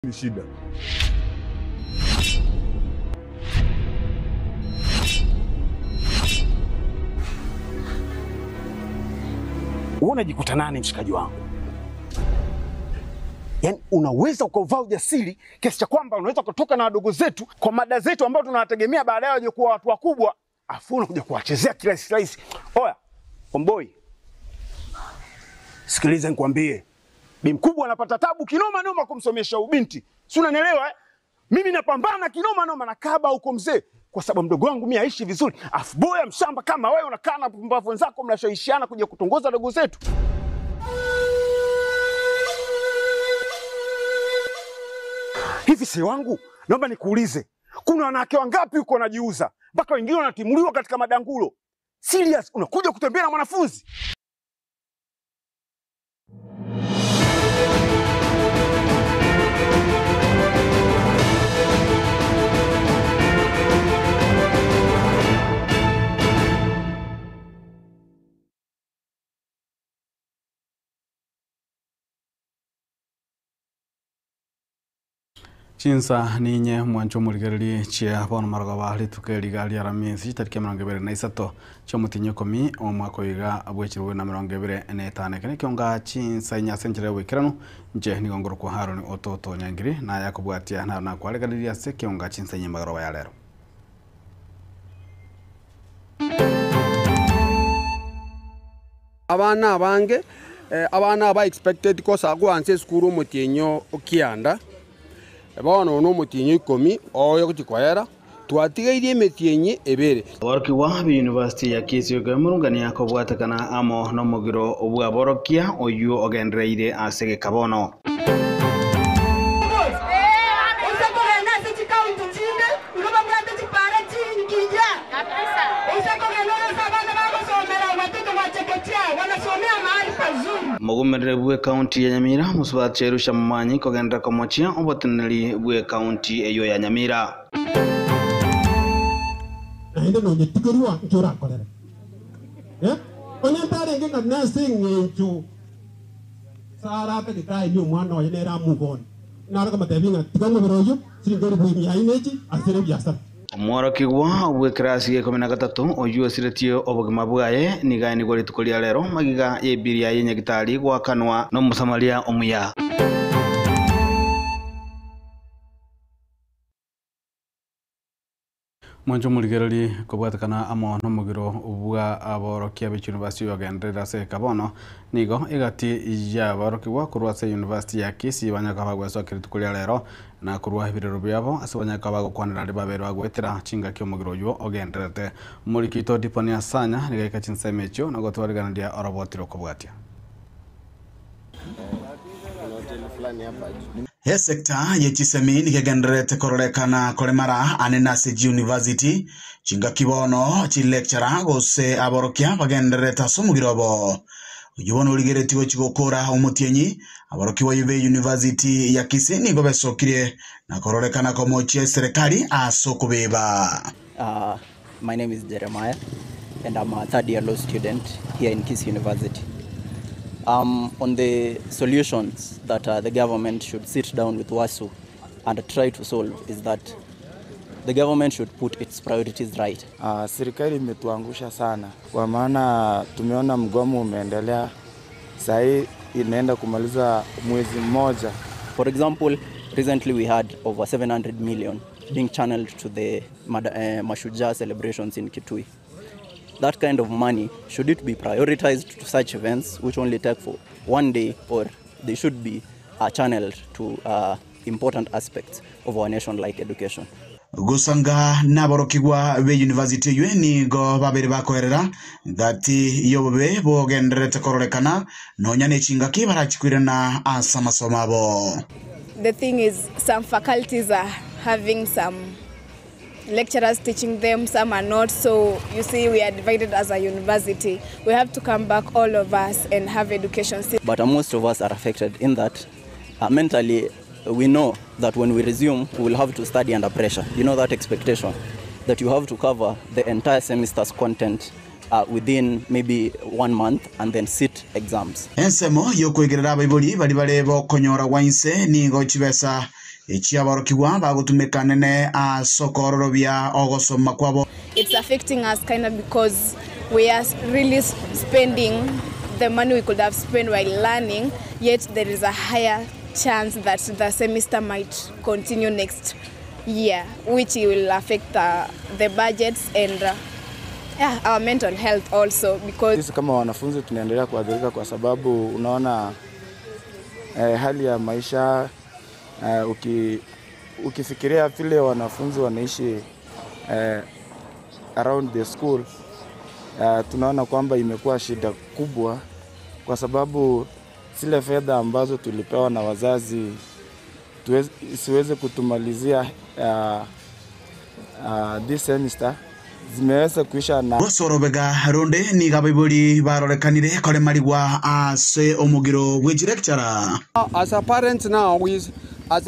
Ni shida. Wewe unajikuta nani mshikaji wangu? Yaani unaweza ukauvaa ujasiri kiasi cha kwamba unaweza kutoka na wadogo zetu kwa mada zetu ambao tunawategemea baadaye waje kuwa watu wakubwa, afu unakuja kuwachezea kirahisi rahisi. Oya, omboi, sikiliza nikwambie, bi mkubwa anapata tabu kinoma noma kumsomesha ubinti, si unanielewa eh? Mimi napambana kinoma noma na kaba huko mzee, kwa sababu mdogo wangu mimi aishi vizuri, afu boya mshamba kama wewe unakaa na pumbavu wenzako mnashawishiana kuja kutongoza dogo zetu. Hivi si wangu, naomba nikuulize, kuna wanawake wangapi huko wanajiuza mpaka wengine wanatimuliwa katika madangulo? Serious, unakuja kutembea na mwanafunzi? Chinsa ninye mwancho omorigereria chia bono marogoba rituko eriga ria Aramisi chitariki 23 chiomotinyi ikomi omwaka oyo iga bwechirwe na 25. Eke nekio nga chinsa inye ase enchera ya oboikeranu inche nigo ngorokwa Haron Ototo Nyangiri naye akobwatia naro nakwaregereria ase ekio chinsa inye marogoba ya rero. Abana abange, abana aba expected kosa goansa esukuru omotienyi o kianda, bono ono omotienyi o ikomi oyo gochia koera, twatigairie emetienyi ebere. Aborokigwa be University ya Kisii ekemurungania kobwatekana amo nomogiro bw'aborokia oyio ogendereire ase egekabono. Osakogenda ase chikaunti chinde, igo babwate chipara chingiya. Osakogenda ase abana bagosomera watoto wa chekechea wanasomea mahali pazuri. Mogomerere bw'ekaunti ya Nyamira mosubati Jerusha Momanyi kogenderera komochia oboteneneri bw'ekaunti eyio ya Nyamira. Naende nonye tikorua nki orakorere. Eh? Onye ntarenge ng'a nase eng'encho Sara atagete aenie omwana oye nere amove on. Nare komotebia ng'a tiga omobere oyio, siringi elifu mia ine echi asere ebiasara. Omworokigwa bw'ekerasi gia ikomi na gatato oyio osiretie obogima bwaye nigo aenigwe rituko ria rero magiga y'ebiria ye nyagitari goakanwa n'Omosamaria omuya. Mwanche omorigererie kobwatekana amo nomogiro bwa aborokia be chuniversity oyogenderere ase eka bono nigo egati y'aborokigwa korwa ase university ya Kisii banyaka bagwesokia rituko ria rero na korwa ebirero biabo ase banyaka bagokwanera aria babere bagoetera chingaki omogiro oywo ogendererete. Omoriki oito Diponia Sanya nigo aika chinsemo echio na gotwarigereria oroboti rokobwatia. Esecta ye chisemi nigo egendererete kororekana koremara anene ase chiuniversity, chingaki bono chilecturer gose aborokia bagendererete ase omogiro obo. Oyio bono origeretie gochia gokora omotienyi, aborokigwa be university ya Kisii nigo besokirie na kororekana komochia eserekari ase okobeba. My name is Jeremiah and I'm a third year law student here in Kisii University. On the solutions that the government should sit down with WASU and try to solve is that the government should put its priorities right. Serikali imetuangusha sana kwa maana tumeona mgomo umeendelea, saa hii inaenda kumaliza mwezi mmoja. For example, recently we had over 700 million being channeled to the Mashujaa celebrations in Kitui. That kind of money, should it be prioritized to such events which only take for one day, or they should be channeled to important aspects of our nation like education? Gosanga naborokigwa be university eywe nigo babere bakoerera gati yobobe bogendererete kororekana nonya nechingaki barachikwirana ase amasomo abo. The thing is, some faculties are having some lecturers teaching them, some are not. So you see, we are divided as a university. We have to come back, all of us, and have education. But most of us are affected in that mentally we know that when we resume, we will have to study under pressure. You know that expectation that you have to cover the entire semester's content within maybe 1 month and then sit exams. Ensemo yokoigerera abaibori bari bare bokonyora gwainse nigo chibesa Echiaborokigwa bagotumeka nene ase okoororobia ogosoma kwabo. It's affecting us kind of because we are really spending the money we could have spent while learning, yet there is a higher chance that the semester might continue next year, which will affect the budgets and yeah, our mental health also because Sisi kama wanafunzi tunaendelea kuathirika kwa sababu unaona hali ya maisha ukifikiria vile wanafunzi wanaishi around the school, tunaona kwamba imekuwa shida kubwa kwa sababu zile fedha ambazo tulipewa na wazazi siweze kutumalizia this semester zimeweza kuisha na Rosorobega runde niga baibori barorekanire kore marigwa ase omugiro bw'echilecturer. As a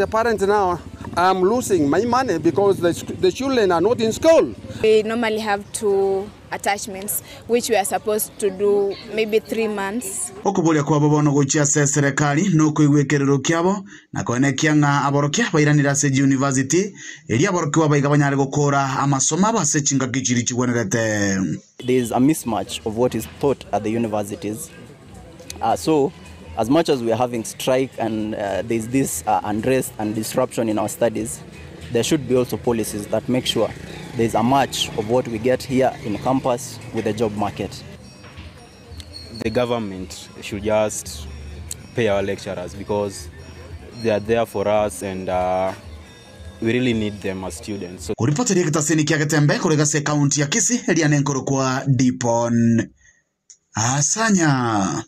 parent now, I'm losing my money because the children are not in school. We normally have 2 attachments, which we are supposed to do maybe 3 months. Okuboria kwabo bono gochia ase serikali nokoigwekerero kiabo na koenekia ng'a aborokia bairanire ase university eria aborokiwa baiga banyare gokora amasomo abo ase chingaki chiri chigwenerete. There is a mismatch of what is taught at the universities. So as much as we are having strike and there is this unrest and disruption in our studies, there should be also policies that make sure there is a match of what we get here in campus with the job market. The government should just pay our lecturers because they are there for us and we really need them as students. So Kuripoteria gitasini kia Getembe kuri gase kaunti ya Kisii eria nenkoro kwa Dipon Asanya.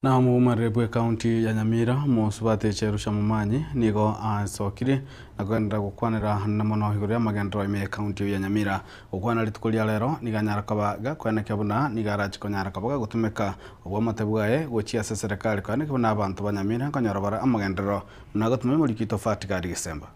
Na mumarire bwe kaunti ya Nyamira musubate Cherusha Mumanyi nigo asokire na kwenda gukwanira na mono iguru ya magendero ime kaunti ya Nyamira gukwana rituko ria lero niganyara kabaga kweneka buna nigarachi konyara kabaga gutumeka obwo matebwae gochia ase serikali kweneka buna abantu ba Nyamira konyora bara amagendero na gutuma murikito Fatika Disemba.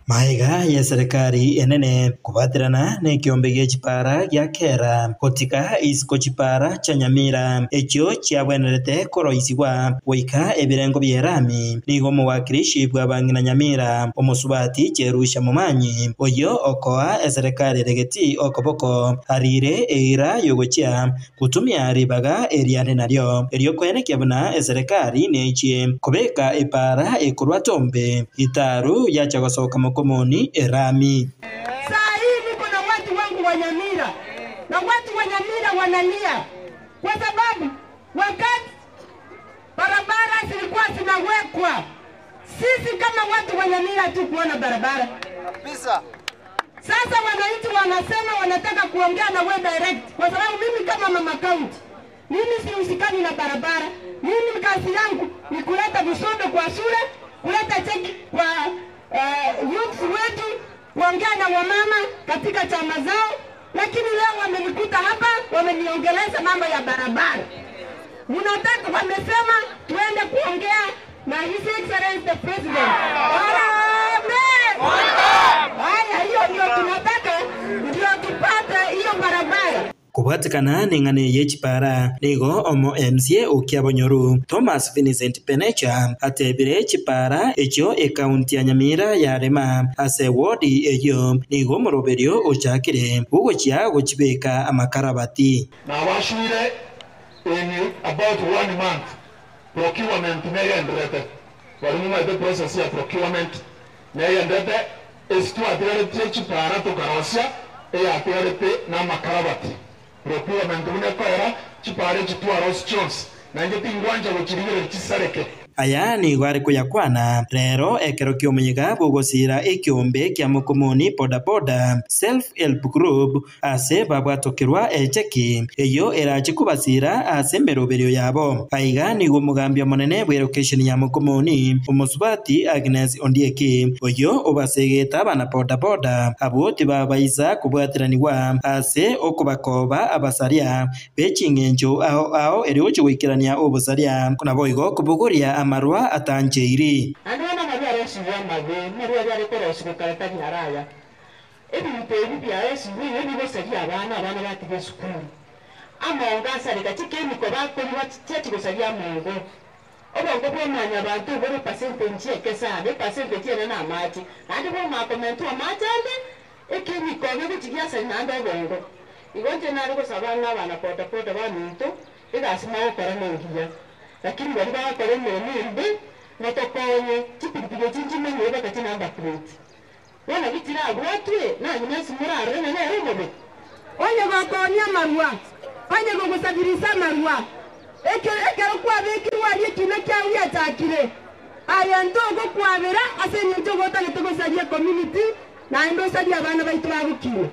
Maega ya serikali enene kubatirana nekiombe gia chipara gia kera gotika isiko chipara cha Nyamira ekyo chiabwenerete koroisigwa goika ebirengo bierami nigo muwakilishi bwa bang'ina Nyamira omusubati Cherusha Mumanyi oyo okoa eserikali regeti okoboko arire eira yogochia kutumia ribaga eriane naryo erio kwenekia buna eserikali nechie kubeka epara ekorwa tombe itaru yacha gosoka Komoni erami. Saa hii niko na watu wangu wa Nyamira na watu wa Nyamira wanalia kwa sababu wakati barabara zilikuwa zinawekwa, sisi kama watu wa Nyamira tu kuona barabara kabisa. Sasa wananchi wanasema wanataka kuongea na we direct, kwa sababu mimi kama mama county mimi sihusikani na barabara. Mimi kazi yangu ni kuleta visodo kwa shule, kuleta cheki kwa youth wetu, kuongea na wamama katika chama zao, lakini leo wamenikuta hapa wameniongeleza mambo ya barabara. Mnataka, wamesema tuende kuongea na His Excellency the President. Harambee! Haya, hiyo ndio tunataka, ndio tupate hiyo barabara. Kubatikana ning'ane ye chipara nigo omo MCA okiabonyoru Thomas Vincent Penecha atebire chipara ekyo ekaunti ya Nyamira yarema ase wodi eyo nigo omoroberio ochakire bugochia gochibeka amakarabati. Na washire in about 1 month procurement neyendrete walimu the process ya procurement neyendrete esitwatirete chipara tukarosia eyatirete na makarabati procurement munekoera chipare chitwaro chonse nanje tingwanja gochirigere chisareke. Aya nigo ari kuyakwana rero ekero kiomunyiga bugosira ekiombe kia Mukumuni bodaboda self help group ase babwatokirwa echeki eyo erachi kubasira ase emeroberio yabo. Aiga nigo omugambi omonene bwa location ya Mukumuni omusubati Agnes Ondieki oyo obasegete abana bodaboda abo tibabaisa kubwatiranigwa ase okubakoba abasaria beching'encho ao ao eri gochigwikirania obosaria naboigo kubuguria amarwa atancheiri. Andu ana maru areciria mabe maru aria arikorocio karatathi haraya ebintu ebi biarecirio ibi bigocaria abana abana batiga cukuru amongo acareka chikemiko bakoriwa chiachigocaria amongo Obongo bwa mwanyabanto bore epercentage eke sana, epercentage ere namache, naende bwamanya komentwa amache ande, ekemiko gegochi giasari naende obongo. Igo inche nare gosaba ng'a abana boda boda baminto, egasi mogokora nengiya, lakini baria bagokora emeremo embe, motokonye, chipigipigi echi nchimenyire mpaka chinumber plate. Bono naki chirabwatwe, nanyu mwensi morarore ng'a nere omobe. Onye gokoonia amarwa, onye gogosabirisa amarwa, ekero kwabekirwe aria ekiina kiao giachakire, aye ntogokwabera ase engencho ogotagete gosaria ecommunity, naende osarie abana baito bagokina.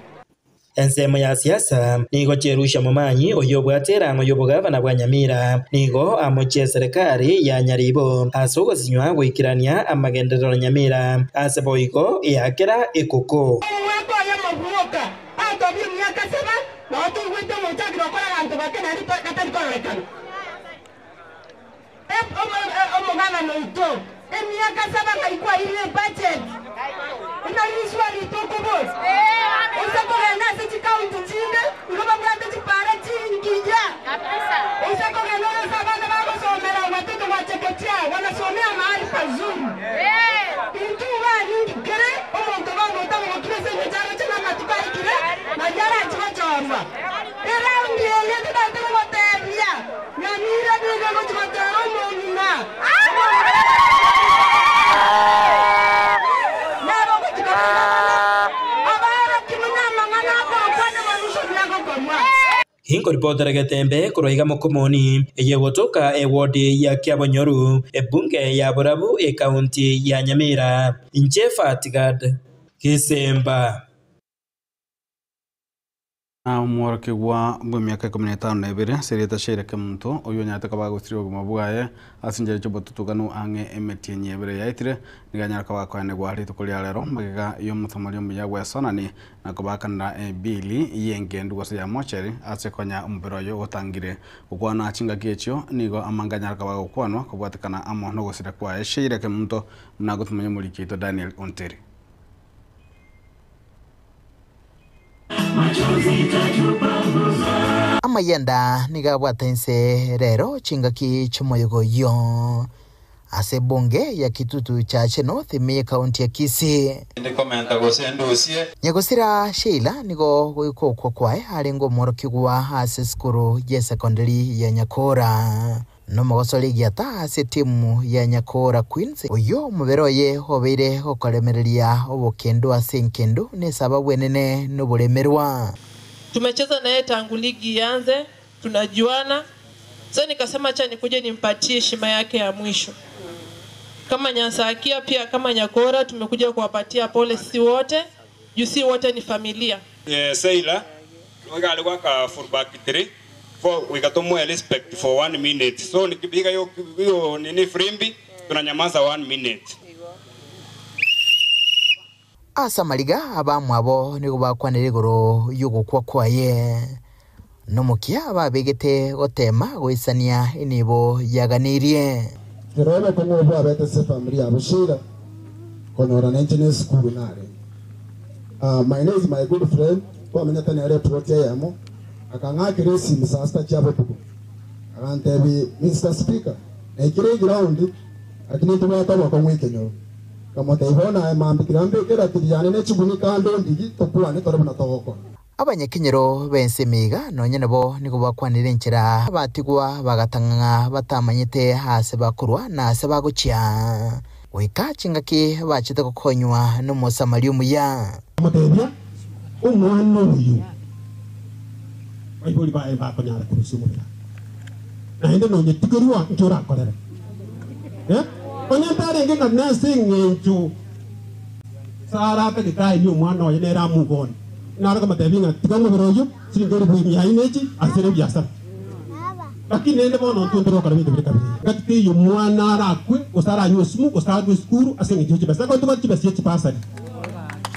Ensemo ya siasa nigo Jerusha Momanyi oyio obwate erang'o y'obogavana bwa Nyamira nigo amochie eserekari ya Nyaribo ase ogosinywa goikerania amagenderero Nyamira ase boigo eakera ekoko. Omwaka oyomo bwoka atobie emiaka saba, nao toigwete omochakire okora abanto bake naende gatari kororekana. Omogabane oito, emiaka saba ng'ai kwairire ebudget? Buna riswali tokobori. Ose kogenda ase chikaunti chinde igo babwate chipara chingiya. Ose kogenda ore ase abana bagosomera watoto wa chekechea wanasomea mahali pazuri. Intwe baningi kere omonto bono otabogokire ase engencho aroche namatuko aikire nario arache gochorwa. Eraundi eye totagete gogotebia, Nyamira nigo egochia gochora omong'ina. Nere ogochia koba gavana, abaorokigwe namang'ana akorokwa devolution agokorwa. Inkoripotera Getembe korwa iga Mokomoni, eye egotoka ewodi ya Kiabonyoru, ebunge ya Borabu, ekaunti ya Nyamira. Inche Fatgad Gesemba. Na omworokigwa bw'emiaka ikomi na etano na ebere, ase erieta Sheila Kemunto, oyio onyarete koba agosiria obogima bwaye ase enchera chi'obotutuganu ang'e emetienyi ebere yaetire, nigo anyare koba akoenigwa rituko ria rero magega y'omosamari omuya bw'esonani na kobaakanera ebili y'engendu gose ya mocheri ase konya omobere oye otangire gokwana chingaki echio nigo amange anyare koba agokwanwa kobwatekana amo nogosira kwaye Sheila Kemunto buna agotumanya omoriki oito Daniel Onteri. Amayenda nigo abwate inse rero chingaki chi'omoyega oyio ase ebunge ya Kitutu Chache North ime y'ekaunti ya Kisii. Tindi komenta gose ndusie. Nyagosira Sheila nigo goika okwa kwaye arenge omworokigwa ase esukuru y'esekondari ya Nyakora. Nomogosori egiata ase etimu ya Nyakora Queens, oyio omobere oye obeire gokoremereria obokendu ase enkendu nesababu enene noboremerwa. Tumecheza naye tangu ligi ianze, tunajuana. So nikasema acha nikuje nimpatie heshima yake ya mwisho. Kama Nyansakia pia kama Nyakora tumekuja kuwapatia pole sisi wote, juu si wote ni familia. Seila iga are goaka full back 3 4 goika tomoe respect for one minute so nikipiga hiyo hiyo nini frimbi tunanyamaza one minute. Ase amariga abamwabo nigo bakwanire igoro y'ogokwa kwaye, nomokia babegete goteema goisania enibo yaganirie. Ekero obokong'u obwo bwabete ase efamiri yabo Sheila konyora nainche ne esukuru narenge. Maina is my good friend, twamenyete nere eplot eyemo, akang'akera esimi saa sita chia botuko, agantebia Mister Speaker, naikire eground lakini ntobwate obokong'u ekenyoro. Nkamotebia bono aye mambia tiga mbeke eratiri yane ne chiguni kando ondigi tokwane tore buna togokora. Abanyakenyoro b'ense emiiga nonya nabo nigo bakwanire enchera abatigwa bagatang'ang'a batamanyete aase bakorwa na aase bagochia, goika chingaki bachete gokonywa n'Omosamaria omuya. Akamotebia, Omwana oyo baibori baye mbakonyara korusia omobere aa, naende nonyetigerwa inki orakorere? Eh? Onye ntarenge ng'a nase engencho Sara atagete aenie omwana oye nere amugone, nare komotebia ng'a tiga omobere oyio siringi elifu emia ine echi asere ebiasara. Lakini rende bono intwe ntore gokora ebinto bire kabere. Ngaki teiyo omwana arakwe, gose aranywe esumu, gose arwe esukuru ase engencho ye chibesa. Ekero tobwate chibesa chie chibasari,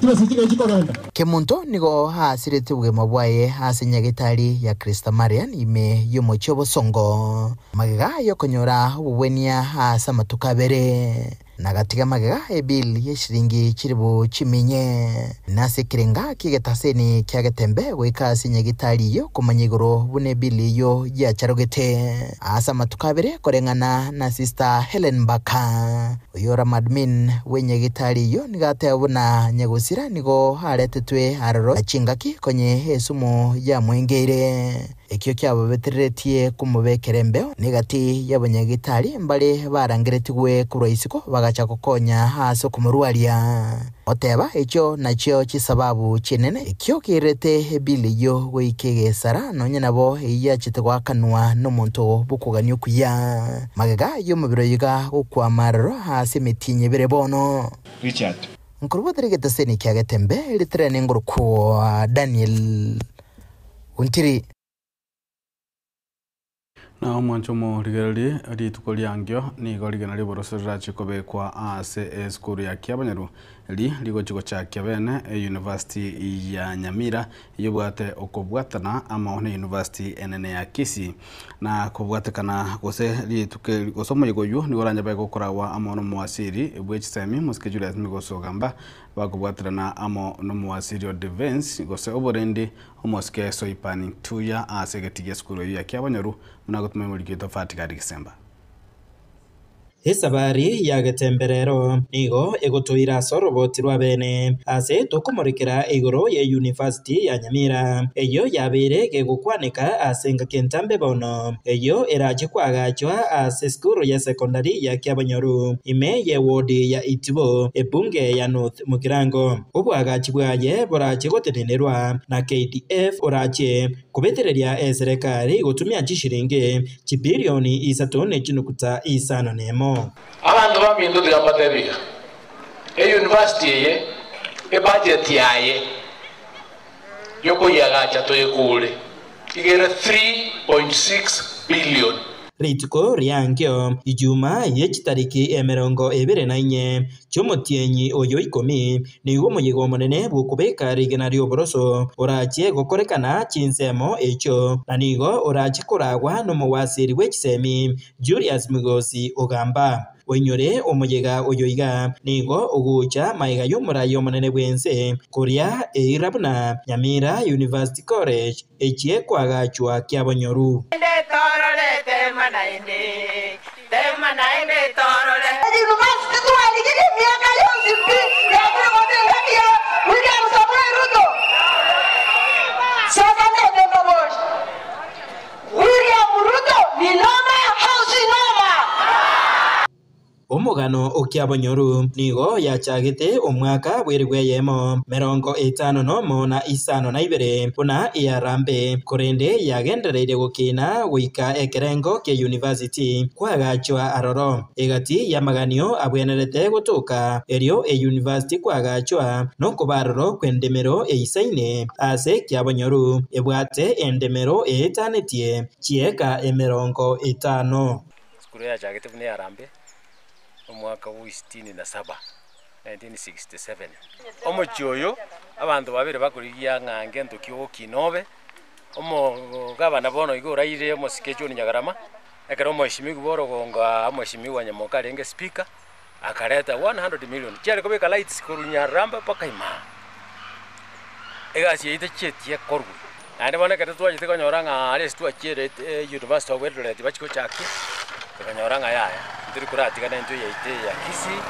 chibesa echi ng'ai chikogenda? Kemunto nigo aasiretie obogima bwaye ase nyagetari ya Christa Marian ime y'omochie o Bosongo, magega y'okonyora obobwenia ase amatuko abere. Na gatiga magega ebill y'eshiringi chilifu chiminye. Nase ekerenga ki'egetaseni kia Getembe goika ase nyagitari eyio komanya igoro buna ebill eyio yacharogete ase amatuko abere koreng'ana na Sister Hellen Mbaka. Oyio ore omoadmin bw'enyagitari eyio nigo ateba buna nyagosira nigo aretetwe aroro chingaki konye esumu yamwengeire. Ekio kiababetereretie komobekera embeo, na egati y'abanyagitari mbare barangeretigwe korwa isiko bagacha gokonya ase okomorwaria. Oteba, Echio nachio chisababu chinene, ekio keirete ebili eyio goika egesara, nonya nabo eyio yachete goakanwa nomonto bw'okogania okuya. Magega y'omobere oyo iga gokwama aroro ase emetienyi ebere bono. Richard. Nkorobotera egeteseni kia Getembe, ritere nengorokwa Daniel Ontiri. Na omwancho omorigererie rituko riangio nigo rigena ri'oboroso rirache kobekwa ase esukuru ya Kiabonyoru eri rigochi gochakia bene eyunivasiti ya Nyamira eyobwate okobwatana amo ne yunivasiti enene ya Kisii na kobwatekana gose rituko eri gose omoyega oywo nigo oranyabe gokoragwa amo nomowasiri bwe chisemi Mosike Julius Migosi Ogamba Bakobwaterana amo nomowasiri o Defence gose oborendi omosike Soipan Tuya ase egeti gi'esukuru eyio ya Kiabonyoru buna gotuma emoriki oito Fatikari Gisemba. Esabari ya getemberero nigo egotoira ase oroboti rwa bene ase tokomorekera igoro ye University ya Nyamira eyio yabeire gegokwaneka ase engaki entambe bono eyio erache koagachwa ase esukuru ye secondary ya Kiabonyoru ime ye ward ya Itibo, ebunge ya North Mugirango. Oboagachi bwaye borache gotenenerwa na KDF orache kobetereria eserekari gotumia chishiringi chibilioni isato ne chinukuta isano nemo. Abanto baminto tiga mbatebi iga, eyunivasiti eye ebudget yaye yokoyiagacha toyekure iga ere 3.6 billion. Rituko riankio, Ijuma ye chitariki emerongo ebere na inye chi'omotienyi oyo ikomi, nigo omoyega omonene bw'okobeka rigena ri'oboroso orachie gokorekana chinsemo echio, na nigo orachie koragwa nomowasiri bwe chisemi Julius Migosi Ogamba. Oinyore omoyega oyo iga, nigo ogocha magega y'omoraia omonene bw'ense koria eira buna Nyamira University College echie koagachwa kiabonyoru. University twarigirie emiaka yonsi pi yakire bono engaki ya William Samoei Ruto. Sasa ndende mbabori William Ruto ni noma au si noma? Omogano o Kiabonyoru nigo yachagete omwaka bw'eribu eyemo, merongo etano nomo na isano na ibere, buna earambe, korende yagendereire gokina goika ekerengo kia university kwagachwa aroro. Egati y'amaganio abwenerete gotoka erio eyunivasiti kwagachwa nokoba aroro kw'endemero eisaine ase Kiabonyoru ebwate endemero eetanetie chieka emerongo etano. Esukuru yachagete buna earambe omwaka bwa sitini na saba, 1967. Omochie oyo abanto babere bakorigia ng'a ngento ki ogokina obe, omogabana bono iga oraire omosike John Nyagarama, ekero omweshimiwa bwa orogongo aa omweshimiwa Nyamoka arenge speaker, akareta 100 million chiare kobeka lights korwa Nyaramba mpaka imaa. Egasi eyio techieti ekorwe. Naende bono ekero twachete konyora ng'a aria ase twachierete University of Eldoret bachia gochakia, tokanyora ng'a yaya, ntori koratigana intwe yaito eye ya Kisii,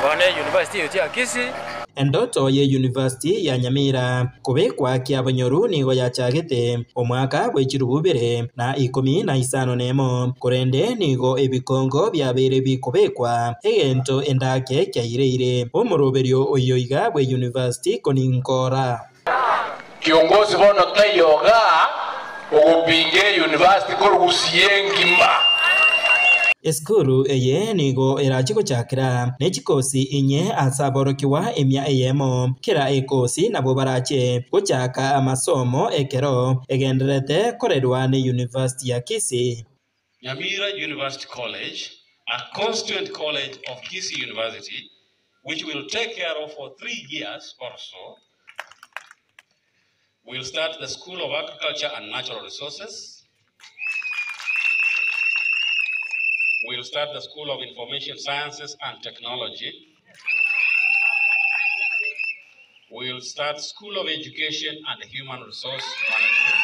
bono eyunivasiti eye ya Kisii. Endoto ye University ya Nyamira kobekwa kiabonyoru nigo yachagete omwaka bwe chirubu ibere na ikomi na isano nemo, korende nigo ebikongo biabeire bikobekwa egento endake kiaireire omoroberio oyio iga bwe University koninkora. Kiongozi bono taiyo igaa ogopinga eyunivasiti korwa Gusii engima. Esukuru eye nigo erache gochakera ne chikosi inye ase aborokigwa emia eyemo. Kera ekosi nabwo barache gochaka amasomo ekero egendererete korerwa ne University ya Kisii. Nyamira University College, a constituent college of Kisii University, which will take care of for 3 years or so, will start the School of Agriculture and Natural Resources. We'll start the School of Information Sciences and Technology. We'll start School of Education and Human Resource Management.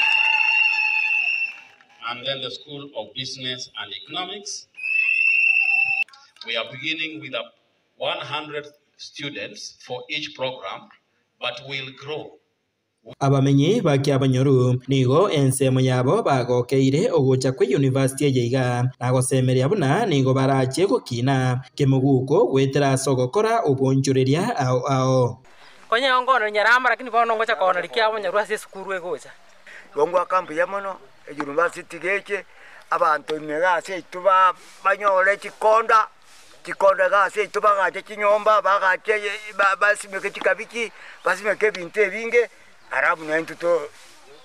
And then the School of Business and Economics. We are beginning with a 100 students for each program, but we'll grow. Abamenyi ba Kiabonyoru nigo ensemo yabo bagokeire ogocha kwa university eye iga nagosemeria buna nigo barache gokina kemoguko gwetera ase ogokora obonchoreria ao ao. Konya ngono nyarama lakini bono ngocha kona likiabo ase esukuru egocha. Igo ngwaka mbuya mono, eyunivasiti geche, abanto ime iga ase aito ba banyore chikonda, chikonda iga ase aito bagache chinyomba, bagache ba basimeke chikabichi, basimeke ebinto ebinge, alafu na intwe to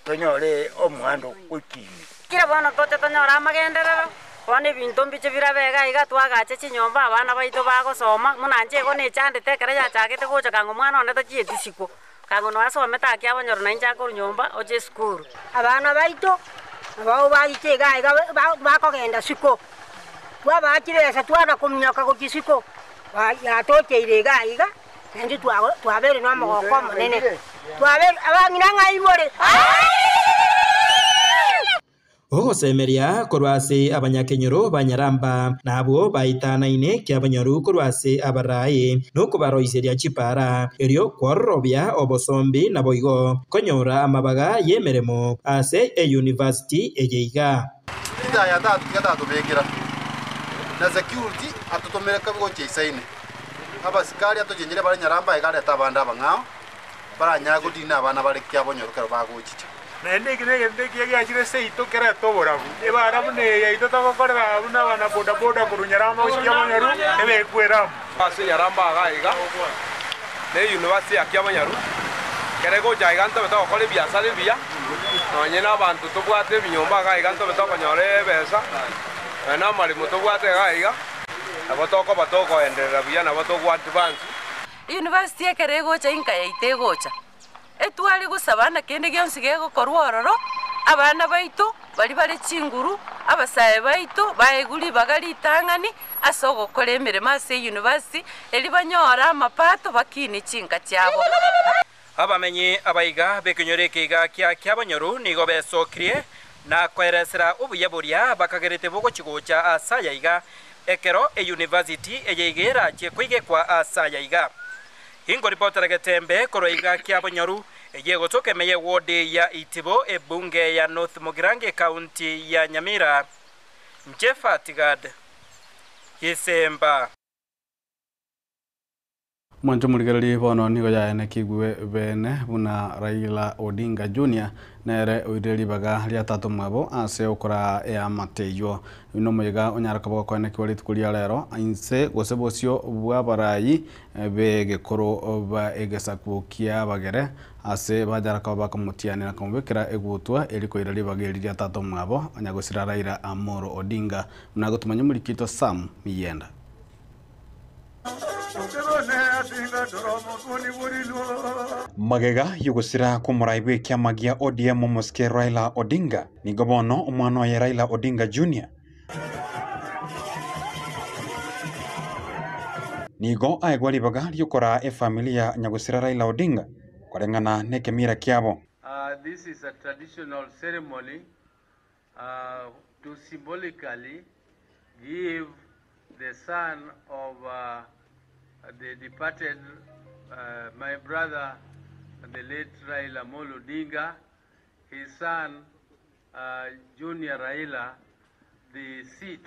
tonyore omwando gochia ime. Kera bono toche tonyore amagenderero, bono ebinto mbiche birabe iga iga twagache chinyomba abana baito bagosoma, buna inche igo nechandete ekero yachagete gocha kang'o omwana one tachieti isiko, kang'o noasomete akia abanyoro nainche akorwa nyomba oche esukuru. Abana baito nabao baite iga iga bakogenda siko, twabaa chibesa twana kominyoka gochia isiko, yatocheire iga iga, naende twabeire nomogoko omonene, twabeire abang'ina ng'ai more? Ogosemeria korwa ase abanyakenyoro ba Nyaramba, na abwo baetanaine Kiabonyoru korwa ase abaraai, na okobaroiseria chipara, erio kwororobia obosombi naboigo konyora amabaga y'emeremo ase eyunivasiti eye iga. Chitaya tatu tiga tatobekera, na security atotomere kabi gochia isaine. Abasikari atochencherie bare Nyaramba iga arete abande abang'ao baranyare godina abana bare Kiabonyoru ekero bagochicha. Naende eki negento ekiya giachire seito kerete oborabu, ebara buna eye yaito togokorera buna abana bodaboda korwa Nyaramba gochia Kiabonyoru ebekwe eramu. Ase Nyaramba iga iga ne university ya Kiabonyoru, ekero egocha iga ntobe togokora ebiasara ebiya, nonye na abanto tobwate ebinyomba iga iga ntobe tokonyora ebesa, nonye na amaremo tobwate iga iga, nabo tokoba tokoenderera buya nabo togo advance. University ekero egocha inka yaito egocha. Etware gosaba na kende gionsi gegokorwa ororo, abana baito baria bare chinguru, abasae baito baegwe ribaga ritang'ani ase ogokora emeremo ase eyunivasiti, erio banyore amapato bakinie chinka chiabo. Abamenyi abaiga b'ekenyoro eke iga kia kiabanyoru nigo besokirie na koeresera obuya boria bakagerete bogochi-gocha aase aya iga, ekero eyunivasiti eye iga erachie koigekwa aase aya iga. Inkoripotera Getembe korwa iga Kiabonyoru, eyio egotoka ime y'ewodi ya Itibo, ebunge ya North Mugirango ekaunti ya Nyamira. Inche Fatigad Gisemba. Mwanche omorigereria bono nigo yaenekigwe beene buna Raila Odinga Junior nere oirire ribaga ria tata omwabo ase okoraa eamate eyio. Oyio nomoyega onyare koba gokoenekigwa rituko ria rero inse gose bosio bw'abarai b'egekoro ba egesaku kia abagere ase banyara koba bakomotianera komobekera egutwa eri koira ribaga eri ria tata omwabo onya gosira Raila Amolo Odinga buna agotomanya omorikito Sam Miyenda. Magega y'ogosira kw'omorai bw'ekiama gia ODM omosike Raila Odinga, nigo bono omwana oye Raila Odinga Junior, nigo aegwa ribaga ri'okoraa efamiri ya nyagosira Raila Odinga koreng'ana n'ekemira kiabo. This is a traditional ceremony to symbolically give the son of the departed my brother the late Raila Amolo Odinga, his son Junior Raila, the seat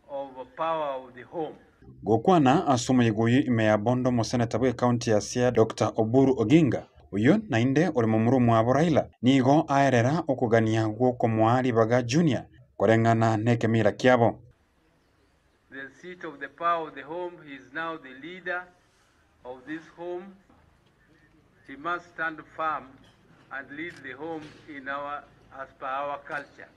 of power of the home. Gokwana ase omoyega oyio ime ya Bondo omoseneta bw'ecounty ya Siaya Doctor Oburu Oginga, oyio naende ore momura omwabo Raila, nigo aerera okogania gw'okomoa ribaga Junior koreng'ana nekemira kiabo. The seat of the power of the home, he is now the leader of this home. He must stand firm and lead the home in our, as per our culture.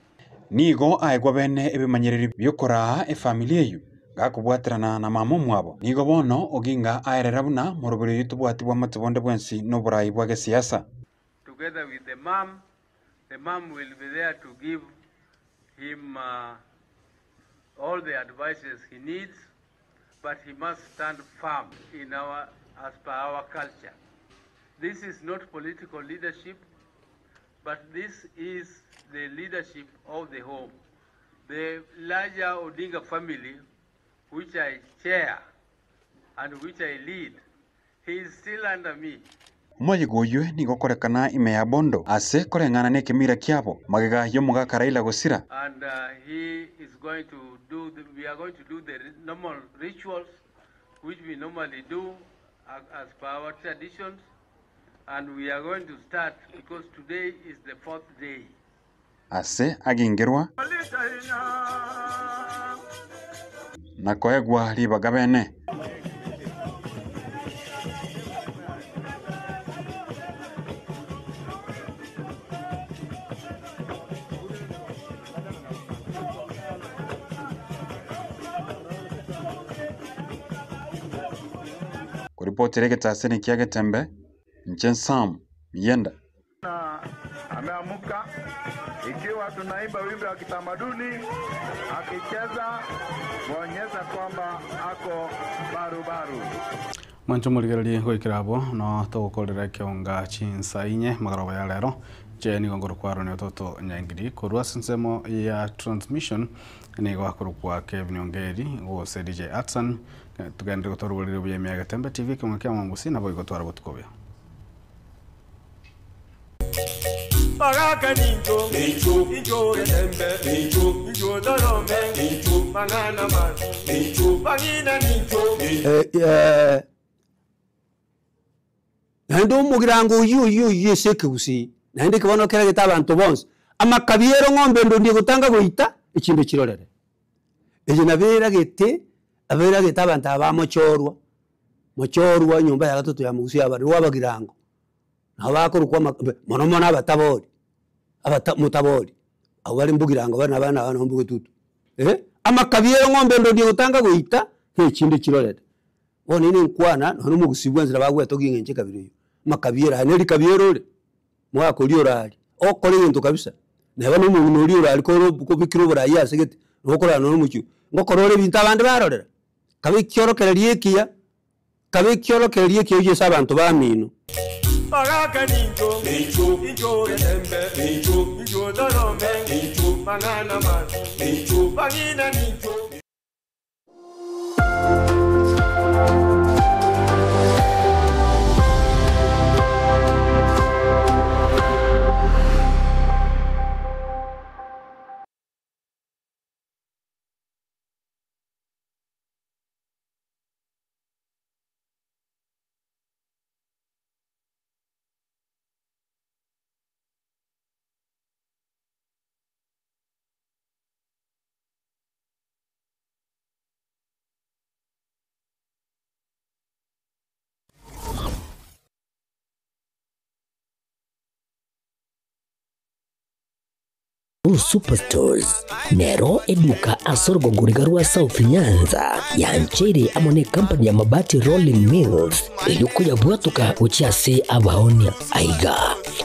Nigo aegwa bene ebimanyererio bi'okoraa efamiri eyio, gakobwaterana na mama omwabo. Nigo bono Oginga aerera buna moroberi oyio tobwati bw'amate bonde bwensi noborai bwa gesiasa. Together with the mum, the mum will be there to give him all the advices he needs, but he must stand firm in our, as per our culture. This is not political leadership, but this is the leadership of the home. The larger Odinga family, which I chair and which I lead, he is still under me. Omoyega oywo nigo okorekana ime ya Bondo ase koreng'ana na ekemira kiabo magega y'omogaka Raila gosira. And he is going to do, the, we are going to do the normal rituals which we normally do as per our traditions. And we are going to start because today is the fourth day. Ase agingerwa na koegwa ribaga bene. Koripotera egetaseni kia Getembe, inche Sam Miyenda. Na ameamuka ikiwa tunaimba wimbo wa kitamaduni akicheza kuonyesha kwamba ako barubaru. Mwancho morigererie goikera abwo no togokorera ekionga chinsa inye magoroba ya rero nche nigo ngorokwarwo nio toto nyangiri korwa ase ensemo ya transmission nigo akorokwa Kevin Ongeri gose DJ Atson tugendere gotorogorire buya ime ya Getembe TV kionga kia Mwangusi nabo igotwara botuko buya. Baraka ninjo, ninjo, ninjo getembe, ninjo, ninjo dorome, ninjo, manana man, ninjo, bagina ninjo. Naende omogirango oyio oyio oyio ase ekegusii, naende ekebono kere gete abanto bonsi, amakabiero ng'ombe endo ndie gotanga goita, echinde chirorere. Eye nabo eragete, abo eragete abanto aba bamochorwa, mochorwa enyomba ya gatato ya mogusi yabare rwa abagirango. Nabo bakorokwa ama mono mono abatabori, abata motabori, abwo bare mbogirango bare na abana abana mbogetutu. Amakabiero ng'ombe endo ndie gotanga goita, na echinde chirorere. Bono ine nkwana, nonya omogusi bwa ensera bagwetogia eng'encho ekabira eywo. Amakabiero aya neri kabiero ore, mwaka oria orari, okore egento kabisa, neba na omong'ina oria orari kore kobikire oborai ase gete, nokorara nonya omochie, ngokora ore ebinto abande barorera, kabe ekiorokererio ekiya, kabe ekiorokererio ekiya oywo ase abanto bamino. Baraka ninjo, ninjo, ninjo getembe, ninjo, ninjo dorome, ninjo, manana man, ninjo, bagina ninjo. Superstores nero eduka asorogongoriga rwa South Nyanza yanchere amo ne company ya Mabati Rolling Mills eyuko bwatuka uchiase abaonia aiga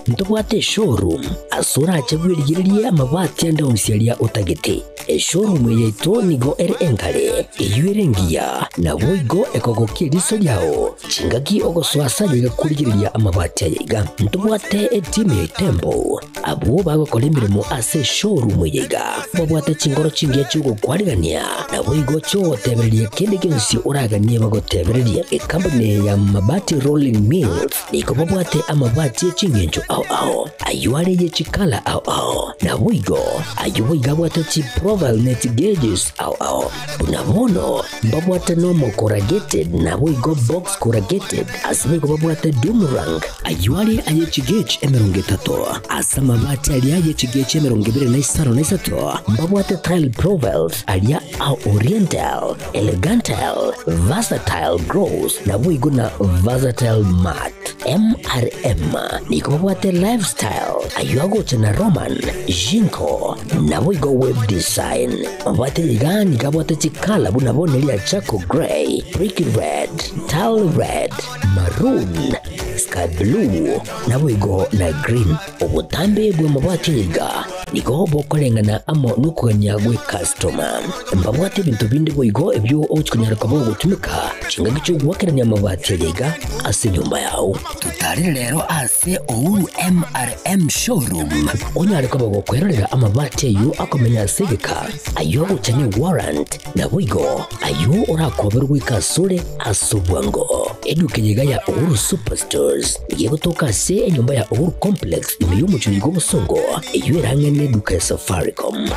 ntobwate showroom asora achebwirigirie amabati ande onsiaria utagete eshowroom yetu nigo ere enkare eyuerengia na boigo ekogokie riso ryao chingaki ogoswasa kurigiria amabati ayaiga ntobwate etime tembo abo bagokora emirimo ase showroom yaiga babwate chingoro chingia chigokwarigania na boigo chogotebereria kende gionsi oraganie bagotebereria ekampani ya Mabati Rolling Mills niko babwate amabati echingencho ao ao ayuare yechikala ao ao na boigo ayo boiga bwate chi profile net gauges ao ao bunabono babwate nomo corrugated na boigo box corrugated asiboigo babwate doomerang ayuare ayechi gauge emirongo etato ase amabati aria ayechi gauge emirongo ebere na isano na isato mbabwate tile profiles aria ao oriental elegantal versatile gross na boigo na versatile mat MRM niko babwate lifestyle ayo agocha na Roman Jinko na boigo web design babwate igani gabwate chikala buna bonelia charcoal grey brick red tile red maroon sky blue na boigo na green obutambe bwe mabwate iga Nigo bokoreng'ana amo nokogania gwe customer. Mbabwate ebinto binde boigo ebio ogochikonyara koba ogotumeka chingaki chi'ogoakerania amabati aya iga ase enyomba yao. Totarere rero ase Uhuru MRM Showroom onyare koba gokwerorera amabati ayio akomenya ase egeka, ayio agocha ne warrant, naboigo ayio orakoberwe goika asore ase obwango. Eduka eye iga ya Uhuru Superstores nigo egotoka ase enyomba ya Uhuru Complex ime y'omochie oiga obosongo, eyio erang'e neduka ya Safaricom.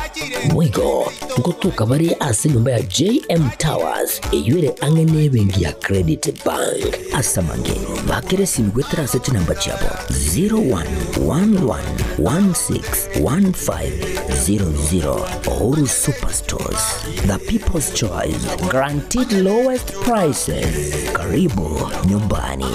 Boigo ngotoka bare ase enyomba ya JM Towers eyio ere ang'e nebenki ya Credit Bank. Ase amange, bakera esimi goetera ase chinamba chiabo 0111161500. Uhuru Superstores, the people's choice, guaranteed lowest prices. Karibu nyumbani.